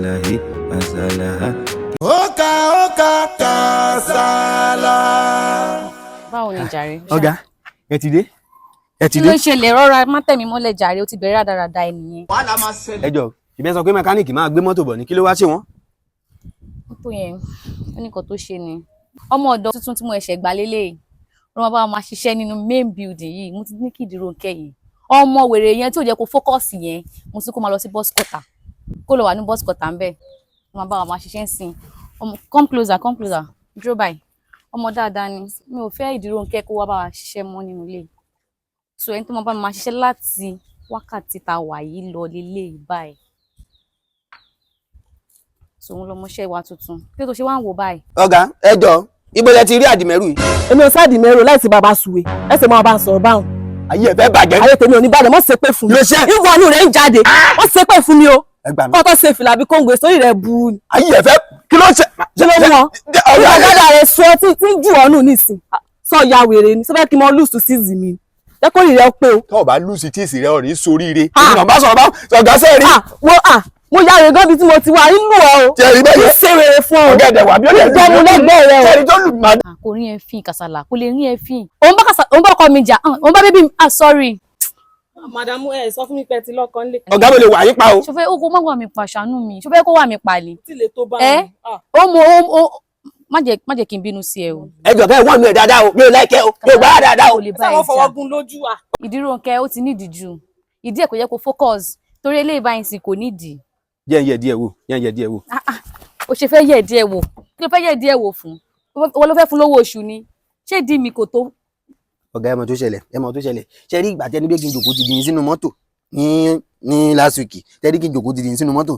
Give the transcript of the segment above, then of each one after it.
Kasala he, kasala ha. Ọkà ọkà kàsálà. Báwo ni jàre? Ọ̀gá, ẹ ti dé, ẹ ti Kí dé. ló ṣẹlẹ̀? Rọra, má tẹ̀mí mọ́lẹ̀ jàre. Ó ti bẹ̀rẹ̀ rádaràda ẹ nìyẹn. Wàhálà máa ṣẹlẹ̀. Ẹ jọ, ìbẹ́ sọ pé mẹkáníìkì máa gbé mọ́tò bọ̀ ní, kí ló wá ṣe wọ́n? Mọ́tò yẹn, ó ní nǹkan tó ṣe ni. Ọmọ ọ̀dọ́ tuntun tí mo ẹ̀ṣẹ̀ gbà lélẹ̀ ló máa bá wa máa ṣiṣẹ́ nínú main building yìí. Mo ti ní kí Ìdírónkẹ́ yìí, ọmọ wèrè yẹn tí ò jẹ́ kó focus yẹn, mo ti kó máa lọ sí boys quarter, kó lọ wà ní boys quarter ńbẹ̀, ló máa bá wa máa ṣiṣẹ́ sìn. Ọmọ, come closer, come closer, dúró báyìí. Ọmọ dáadáa ni. Mi ò fẹ́ Ìdírónkẹ́ kó wá bá wa ṣiṣẹ́ mọ́ nínú ilé, so ẹni tó máa bá mi máa ṣiṣẹ́ láti wákàtí tá a wà yìí lọ lélẹ̀ báyìí, so òun lọmọṣẹ́ wa tuntun. Kí ló tó ṣe wá ń wò báyìí? Ọ̀gá, ẹ jọ, ibo lẹ ti rí àdìmẹ́rù yìí? Èmi ò sáàdì mẹ́rò láìsí bàbá sùwé ẹsẹ̀ máa bá ń sọ̀rọ̀ báwọn. Ayé ẹ fẹ́ bàjẹ́. Ayé tèmi ò ní bàjẹ́. Mọ́ ṣe pé fún mi. Ló ṣe. Ìwọ inú rẹ̀ ń jáde, mọ́ ṣe pé fún mi o. Ẹ gbà mí. Kọ́ tó ṣe fìlà bí kóńgò sórí rẹ̀ burú ni. Ayé ẹ fẹ́, kí ló ṣe? Kí ló mú ọ? Ọ̀gá. Ìwọ gádà rẹ̀ sọ tí ń jù ọ́ nù nísìn, sọ ya wèrè ni, sọ fẹ́ kí n mọ lùsù síìzì mi, jẹ́ kó rí rẹ̀ pé o. Tó o bá lùsì tíìsì rẹ, ọ̀rẹ́ sóríire. Ah. Èmi náà bá sọ̀rọ̀ bá ọ̀gá sẹ́ẹ̀rí. Ah, wo, ah, mo ya wèrè gan bí tí mo ti wà inú ọ o. Tí ẹ rí bẹ́ẹ̀ Kí yẹn. ṣe wèrè fún ọ. Ọ̀gá ẹ̀dẹ̀ wà bí ó lè Ìjọba lẹ́gbẹ̀ẹ́ rẹ o. Sẹ́ẹ̀rí tó lù máa. Ah, kò rí ẹ fín Kàsálà, kò lè rí ẹ fín. Òun bá Kàsálà, òun bá ọkọ mi jà, ah, òun bá baby mi, ah, sorry. Màdàmú, ẹ sọ fún mi pé ẹ ti lọ́kọ ńlé. Ọ̀gá, mo lè wà yín pa o. Ṣọfẹ́ ó kó má wà mí pa, ṣàánú mi. Ṣọfẹ́ kó wà mí pa ni? Tí lè tó bá Ẹ ó mọ ó má jẹ́ kí n bínú sí ẹ o. Ẹ jọ, kẹ́ ẹ wọ́n mi ẹ̀ dáadáa o, mi ò láìkẹ́ o, mi ò gbá dáadáa o. Kò lè bá ẹ jà. Gún lójú à. Ìdírónkẹ́, ó ti nídìí jù. Ìdí ẹ̀ kò yẹ kó focus torí eléyìí báyìí sì kò nídìí. Jẹ́ ń yẹ díẹ̀ wò, jẹ́ ń yẹ díẹ̀ wò. Ah, ah, o ṣe fẹ́ yẹ̀ díẹ̀ wò? Kí ló fẹ́ yẹ̀ díẹ̀ wò fún? Wọ́n ló fẹ́ fún lówó oṣù ni? Ṣé ìdí mi kò tó? Ọ̀gá, ẹ mọ̀ tó ṣẹlẹ̀, ẹ mọ̀ tó ṣẹlẹ̀. Ṣe rí ìgbà tẹ́ni pé kí n jòkó ti di yín sínú mọ́tò ní last week, tẹ́ni kí n jòkó ti di yín sínú mọ́tò,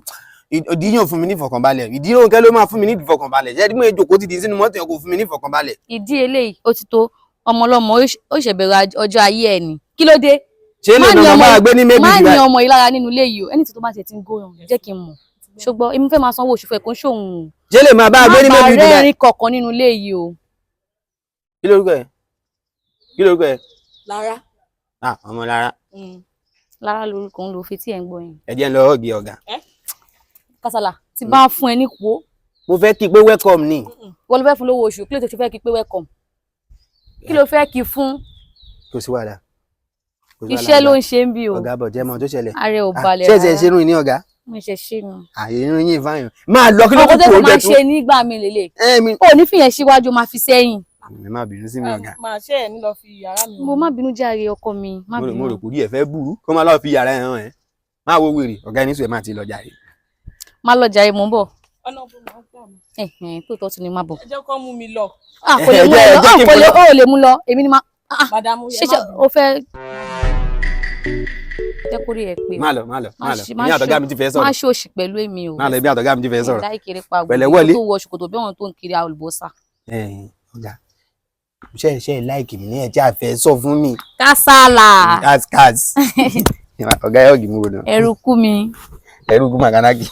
ìdí yóò fún mi ní ìfọ̀kànbalẹ̀. Ìdí Rónkẹ́ ló máa fún mi ní ìfọ̀kànbalẹ̀. Ṣe rí mo jòkó ti di yín sínú mọ́tò yẹn, kò fún mi ní ìfọ̀kànbalẹ̀. Ìdí eléyìí ó ti tó. Ọmọ ọlọ́mọ ó ṣẹ̀ bẹ̀rẹ̀ ọjọ́ ayé ẹ̀ ni. Kí ló dé? Ṣé lè Má ní nà ọmọ máa gbé ní méjì má ní báyìí? ọmọ yìí lára nínú ilé yìí o. Ẹni tí tó bá tiẹ̀ ti ń góyàn, jẹ́ kí n mọ̀, ṣùgbọ́n èmi fẹ́ máa sanwó oṣù fún ẹ, kò ń ṣòun o. Ṣé lè máa bá a gbé ní Má bàa méjì báyìí? rẹ́rìn kọ̀ọ̀kan nínú ilé yìí o. Kí lorúkọ ẹ? Kí lorúkọ ẹ? Lára. Ah, ọmọ lára. Lára lorúkọ ń lo fi tí ẹ̀ ń gbọ́ yẹn. Ẹ jẹ́ ń lọ hug ọ̀gá. Kásálà tí bá fún ẹ ní kú. Mo fẹ́ kí i pé welcome ni. Wọ́n ló fẹ́ fún lówó oṣù. Kí ló tó ṣe fẹ́ kí pé welcome? Kí ló fẹ́ kí fún? Kò sí wàhálà. Kò sí wàhálà, Iṣẹ́ ló ọ̀gá. ń ṣe ń bí o. Ọ̀gá bọ̀, jẹ́ mọ́ tó ṣẹlẹ̀. Ààrẹ ò Ah, balẹ̀ ṣé ẹ̀ṣẹ̀ rárá. ṣerun yìí ní ọ̀gá? Mo ṣe ṣe mi. Àyè irun yín fáyàn máa lọ. Kí ló Ọkọ kù tó kó máa jẹ ń tó? ṣe nígbà mi lélẹ̀. Ẹ mi. O ní fìyẹn síwájú, máa fi sẹ́yìn. Ẹ má bínú sí mi, ọ̀gá. Máa ṣe ẹ ní lọ fi yàrá mi. Mo má bínú jàre, ọkọ mi, má Mo rò bínú. kò rí ẹ fẹ́ burú kó máa lọ́ọ́ fi yàrá ẹ̀ hàn ẹ́. Máa wo wèrè ọ̀gá ẹni sùn, ẹ̀ máa ti lọ jàre. Má lọ jàre, mò ń bọ̀. Ọ̀nà bó máa gbà mí. Ẹ̀hẹ̀n, tó tọ́ tún ni, má bọ̀. Ẹ jẹ́ kó mú mi lọ. Ah, kò lè mú Ẹ ẹ lọ. jẹ́ Ah, kí n kò mú lè lọ. ó lè mú lọ, èmi ni má, ah, Màdàmú, ṣé ẹ ṣe má bínú. o fẹ́ jẹ́ kó rí ẹ pé o. Má lọ, má lọ, má Má lọ. ṣe- má Ìyá àtọ̀gá ṣe- mi ti fẹ́ má sọ̀rọ̀. ṣòṣì pẹ̀lú èmi o. Má lọ, ibi àtọ̀gá mi ti fẹ́ sọ̀rọ̀. Ẹ̀dá ìkéré pa Pẹ̀lẹ́ gbogbo wọlé. tó wọ ṣòkòtò bí àwọn tó ń kiri àlùbọ́sà. Ẹ̀yin, ọ̀gá, ṣe like mi ní ẹ̀ tí a fẹ́ sọ fún mi? Kásálà. Kás kás. Ọ̀gá, ẹ̀ hug mi wò náà. Ẹrù kú mi. Ẹrú kú màkànákì.